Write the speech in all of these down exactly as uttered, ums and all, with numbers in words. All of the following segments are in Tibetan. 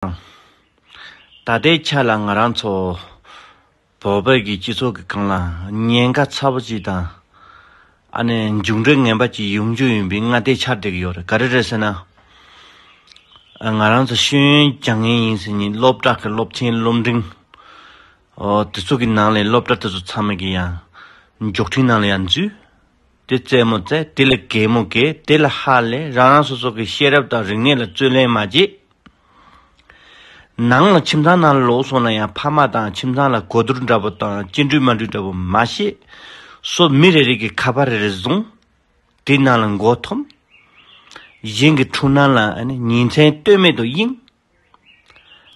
ད་ལྟའི་ཆ་ལ་ང་རང་ཚོ་བོད་པའི་གི་སྤྱི་ཚོགས་ཀྱི་སྒང་ལ་ཉེན་ཁ་ཚ་པོ་ཅིག་དང་། ཨ་ནི་མཇུག་འབྲས་ངན་པ་ཅིག་ཡོང་རྒྱུ་ཡིན་པའི་སྔ་ལྟས་ཆགས་བསྡད་ཀྱི་ཡོད་རེད། ག་རེ་རེད་ཟེར་ན། ང་རང་ཚོ་ཤེས་ཡོན་སྦྱང་མཁན་ཡིན་ཟེར་མཁན་སློབ་གྲྭ་གི་སློབ་ཆེན་སློབ་འབྲིང་། ཨོ་དེ་ཚོ་གི་ནང་ལ་སློབ་གྲྭ་དེ་ཚོ་ཚང་མ་གི་ཡང་མགྱོགས་འཕྲིན་ནང་ལ་ཡང་འཛུལ། དེ་རྩེད་མོ་རྩེ། དེ་ལ་གད་མོ་གད། དེ་ལ་ཧ་ལས། རང་རང་སོ་སོ་གི་ཤེས་རབ་དང་རིག་གནས་ལ་རྩོད་ལེན་མ་བྱེད། ནང་ལ་ཁྱིམ་ཚང་ནང་ལ་ལོག་སོང་ན་ཡང་ཕ་མ་དང་ཁྱིམ་ཚང་ལ་གོ་བསྡུར་འདྲ་པོ་དང་གཅིག་འགྲིག་མ་འགྲིག་འདྲ་པོ་མ་བཤད། སོ་མི་རེ་རེ་གི་ཁ་པར་རེ་རེ་བཟུང་། དེ་ནང་ལ་མགོ་འཐོམས། གཞན་གྱི་འཁྲུལ་སྣང་ལ་ཨ་ནི་ཉིན་མཚན་ལྟོས་མེད་དུ་གཡེང་།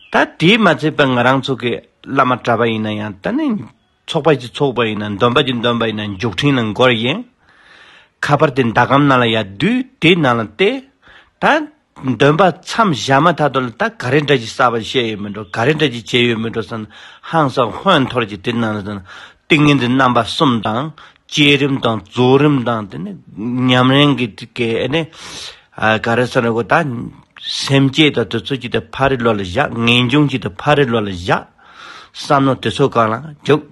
ད་དེས་མ་ཚད་པ་ང་རང་ཚོ་གི་བླ་མ་གྲྭ་པ་ཡིན་ན་ཡང་ད་ནི་ཚོགས་པ་ཅིག་ཚོགས་པ་ཡིན་ན། འདོན་པ་ཅིག་འདོན་པ་ཡིན་ན་མགྱོགས་འཕྲིན་ལ་མགོ་གཡེང་། ཁ་པར་དེ་ཟླ་གམ་ནང་ལ་ཡར་བསྡུས། དེ་ནང་ལ་བལྟས། ད་འདོན་པ་མཚམས་བཞག་མ་ཐག་ཏུ་ལ་ད་ག་རེ་འདྲ་ཅིག་གསར་པ་བཤད་ཡོད་མེད་འགྲོ། ག་རེ་འདྲ་ཅིག་བྱས་ཡོད་མེད་འགྲོ་བསམ། ཧང་སང་ཧོན་ཐོར་གྱི་དེ་ནང་ལ་ཏིང་ངེ་འཛིན་རྣམ་པ་གསུམ་དང་། བསྐྱེད་རིམ་དང་། རྫོགས་རིམ་དང་། དེ་ནས་ཉམས་ལེན་གྱི་དེ་གའི་ཨ་ནི་ཨ་ག་རེ་ཟེར་ན་གོ། ད་སེམས་བསྐྱེད་དང་དེ་ཚོ་ཅིག་དེ་ཕ་རི་ལོ་ལ་བཞག། ངེས་འབྱུང་ཅིག་དེ་ཕ་རི་ལོ་ལ་བཞག། བསམ་མནོ་དེ་ཚོ་སྒང་ལ་འཇུག།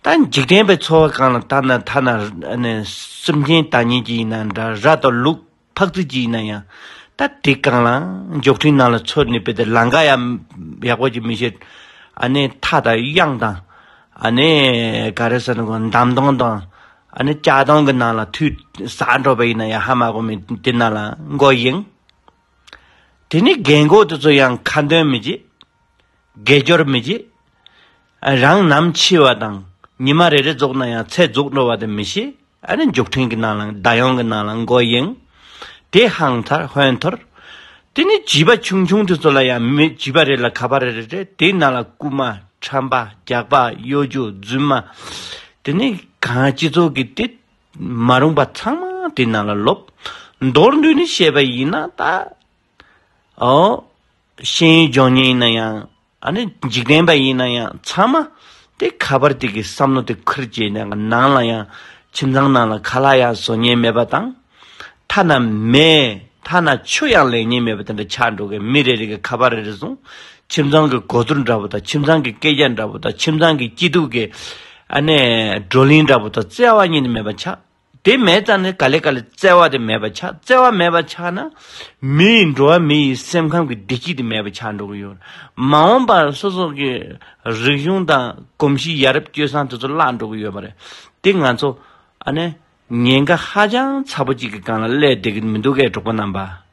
ད་འཇིག་རྟེན་པའི་འཚོ་བ་སྒང་ལ་ཐ་ན་ཐ་ན་ཨ་ནི་སེམས་ཅན་བདག་ཉིད་ཅིག་ཡིན་ན་འདྲ། ར་དང་ལུག་ཕག་ཚིག་ཅིག་ཡིན་ན་ཡང་། ད་དེ་སྒང་ལ་མགྱོགས་འཕྲིན་ནང་ལ་ཚུད་ནས་དཔེ་དེ་ལམ་ཁ་ཡང་ཡག་པོ་ཅིག་མི་ཤེས། ཨ་ནི་ཐག་དང་གཡང་དང་། ཨ་ནི་ག་རེ་ཟེར་ན་གོ། འདམ་དོང་དང་། ཨ་ནི་ལྕགས་དོང་གི་ནང་ལ་ཐུད་ཟག་འགྲོ་བ་ཡིན་ན་ཡང་ཧ་མ་གོ་མི་དེ་ནང་ལ་མགོ་གཡེང་། དེ་ནི་རྒན་གོག་དེ་ཚོ་ཡང་ཁ་འདོན་མི་བྱེད། དགེ་སྦྱོར་མི་བྱེད། རང་ནམ་འཆི་བ་དང་ཉི་མ་རེ་རེ་རྫོགས་ན་ཡང་ཚེ་རྫོགས་འགྲོ་བ་དེ་མི་ཤེས། ཨ་ནི་མགྱོགས་འཕྲིན་གྱི་ནང་ལ་བརྡ་ཡོང་གི་ནང་ལ་མགོ་གཡེང་། དེ་ཧང་ཐོར་ཧོན་ཐོར། དེ་ནི་བྱིས་པ་ཆུང་ཆུང་དེ་ཚོ་ལ་ཡང་མི་བྱིས་པ་རེ་ལ་ཁ་པར་རེ་རེ་རེ། དེའི་ནང་ལ་རྐུ་མ། ཁྲམ་པ། རྒྱག་པ། གཡོ་སྒྱུ། རྫུན་མ། དེ་ནི་གང་སྤྱི་ཚོགས་ཀྱི་དེ་མ་རུངས་པ་ཚང་མ་དེ་ནང་ལ་ལོབས། མདོར་བསྡུས་ནས་བཤད་པ་ཡིན་ན་ད། ཨོ། ཤེས་ཡོན་སྦྱོང་མཁན་ཡིན་ན་ཡང་། ཨ་ནི་འཇིག་རྟེན་པ་ཡིན་ན་ཡང་། ཚང་མ་དེ་ཁ་པར་དེ་གི་བསམ་བློ་དེ་ཁུར་བྱས་ནས་ནང་ལ་ཡང་། ཁྱིམ་ཚང་ནང་ལ་ཁ་ལག་ཡང་བཟོ་མཁན་མེད་པ་དང་། ཐ་ན་མེ། ཐ་ན་ཆུ་ཡང་ལེན་མཁན་མེད་པ་དེ་འདྲ་ཆགས་འགྲོ་གི། མི་རེ་རེ་གི་ཁ་པར་རེ་རེ་བཟུང་། ཁྱིམ་ཚང་གི་གོ་བསྡུར་འདྲ་པོ་དང་། ཁྱིམ་ཚང་གི་སྐད་ཆ་འདྲ་པོ་དང་། ཁྱིམ་ཚང་གི་སྐྱིད་སྡུག་གི་ཨ་ནི་བགྲོ་གླེང་འདྲ་པོ་དང་བརྩེ་བ་གཉིས་ནི་མེད་པ་ཆགས། དེ་མེད་ཙང་ནི་ག་ལེ་ག་ལེ་བརྩེ་བ་དེ་མེད་པ་ཆགས། བརྩེ་བ་མེད་པ་ཆགས་ན། མི་ཡི་འགྲོ་བ་མི་ཡི་སེམས་ཁམས་ཀྱི་བདེ་སྐྱིད་དེ་མེད་པ་ཆགས་འགྲོ་གི་ཡོད། མ་འོངས་པར་སོ་སོ་གི་རིག་གཞུང་དང་གོམས་གཤིས་ཡ་རབས་སྤྱོད་བཟང་དེ་ཚོ་བརླག་འགྲོ་གི་ཡོད་པ་རེད། དེ་ང་ཚོ་ཨ་ནི་ཉེན་ཁ་ཧ་ཅང་ཚ་པོ་ཅིག་གི་སྒང་ལ་སླེབས་བསྡད་ཀྱི་མི་འདུག་གས། གྲོགས་པོ་རྣམ་པ།